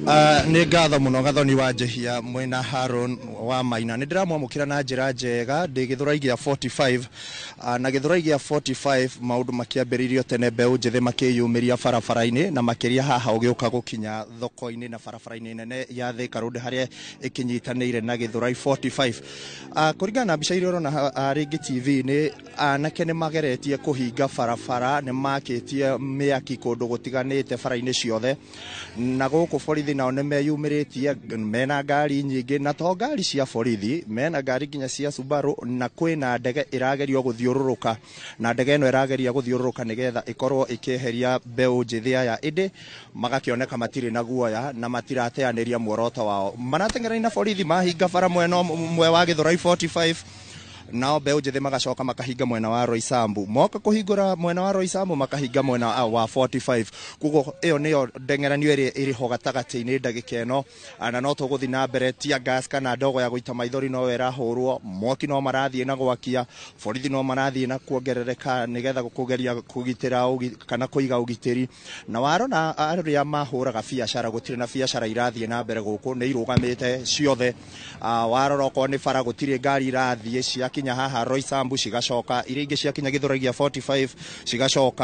Nĩ ngatho mũno Gathoni wa Njehia mwĩna Haron wa Maina. Nĩ ndĩramwamũkĩra na njĩra njega ndĩ Gĩthũrai gĩa 45. Na Gĩthũrai gĩa 45 maũndũ makĩambĩrĩirio tene, mbeũ njĩthĩ makĩyumĩria barabara-inĩ na makĩria haha ũgĩũka gũkinya thoko-inĩ na barabara-inĩ nene ya Thika Road harĩa ĩkĩnyitanĩire na Gĩthũrai 45. Kũringana na mbica iria ũrona rĩngĩ TV-inĩ, anake nĩ mageretie kũhinga barabara, nĩ makĩtie mĩaki kũndũ gũtiganĩte bara-inĩ ciothe, na gũkũ borithi nao nĩ meyumĩrĩtie mena ngari nyingĩ, na to ngari cia borithi, mena ngari nginya cia Subaru, na kwĩna ndege ĩragerio gũthiũrũrũka, na ndege ĩno ĩrageria gũthiũrũrũka nĩgetha ĩkorwo ĩkĩeheria mbeũ njĩthĩ aya, ĩndĩ magakĩoneka matirĩ na guoya na matirateanĩria muoroto wao. Marateng'erania na borithi, mahinga bara mwena ũmwe wa Gĩthũrai 45, nao mbeũ njĩthĩ magacoka makahinga mwena wa Roysambu, moka kũhingũra mwena wa Roysambu makahinga mwena wa 45. Koguo ĩyo nĩyo ndeng'eranio ĩrĩa ĩrĩ ho gatagatĩ-inĩ ndagĩka ĩno, na no tũgũthiĩ na mbere. Tear gas kana ndogo ya gũita maithori no ĩrahũrwo, mwaki no marathiĩ na gwakia, borithi no marathiĩ na kuongerereka nĩgetha kũgeria kũgitĩra kana kũiga ũgitĩri. Na warora arĩa mahũraga biacara, gũtirĩ na biacara irathiĩ na mbere gũkũ, nĩ irũgamĩte ciothe. Warora okorwo nĩ bara, gũtirĩ ngari irathiĩ, ciakinya haha Roysambu cigacoka, iria ingĩ ciakinya Gĩthũrai gĩa 45 cigacoka.